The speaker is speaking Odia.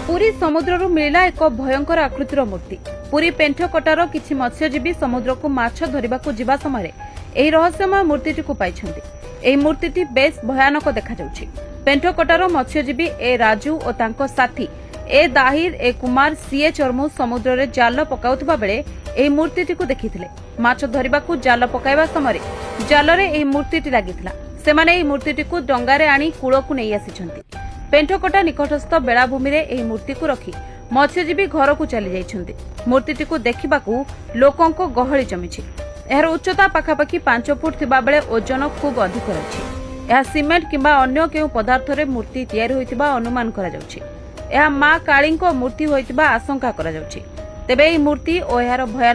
ପୁରୀ ସମୁଦ୍ରରୁ ମିଳିଲା ଏକ ଭୟଙ୍କର ଆକୃତିର ମୂର୍ତ୍ତି। ପୁରୀ ପେଣ୍ଠକଟାର କିଛି ମତ୍ସ୍ୟଜୀବୀ ସମୁଦ୍ରକୁ ମାଛ ଧରିବାକୁ ଯିବା ସମୟରେ ଏହି ରହସ୍ୟମୟ ମୂର୍ତ୍ତିଟିକୁ ପାଇଛନ୍ତି। ଏହି ମୂର୍ତ୍ତିଟି ବେଶ୍ ଭୟାନକ ଦେଖାଯାଉଛି। ପେଣ୍ଠକଟାର ମତ୍ସ୍ୟଜୀବୀ ଏ ରାଜୁ ଓ ତାଙ୍କ ସାଥୀ ଏ ଦାହିର, ଏ କୁମାର, ସିଏ ଚର୍ମୁ ସମୁଦ୍ରରେ ଜାଲ ପକାଉଥିବା ବେଳେ ଏହି ମୂର୍ତ୍ତିଟିକୁ ଦେଖିଥିଲେ। ମାଛ ଧରିବାକୁ ଜାଲ ପକାଇବା ସମୟରେ ଜାଲରେ ଏହି ମୂର୍ତ୍ତିଟି ଲାଗିଥିଲା। ସେମାନେ ଏହି ମୂର୍ତ୍ତିଟିକୁ ଡଙ୍ଗାରେ ଆଣି କୂଳକୁ ନେଇ ଆସିଛନ୍ତି। ପେଣ୍ଠକଟା ନିକଟସ୍ଥ ବେଳାଭୂମିରେ ଏହି ମୂର୍ତ୍ତିକୁ ରଖି ମତ୍ସ୍ୟଜୀବୀ ଘରକୁ ଚାଲିଯାଇଛନ୍ତି। ମୂର୍ତ୍ତିଟିକୁ ଦେଖିବାକୁ ଲୋକଙ୍କ ଗହଳି ଜମିଛି। ଏହାର ଉଚ୍ଚତା ପାଖାପାଖି 5 ଫୁଟ ଥିବାବେଳେ ଓଜନ ଖୁବ୍ ଅଧିକ ରହିଛି। ଏହା ସିମେଣ୍ଟ କିମ୍ବା ଅନ୍ୟ କେଉଁ ପଦାର୍ଥରେ ମୂର୍ତ୍ତି ତିଆରି ହୋଇଥିବା ଅନୁମାନ କରାଯାଉଛି। ଏହା ମା କାଳୀଙ୍କ ମୂର୍ତ୍ତି ହୋଇଥିବା ଆଶଙ୍କା କରାଯାଉଛି। ତେବେ ଏହି ମୂର୍ତ୍ତି ଓ ଏହାର ଭୟାନକ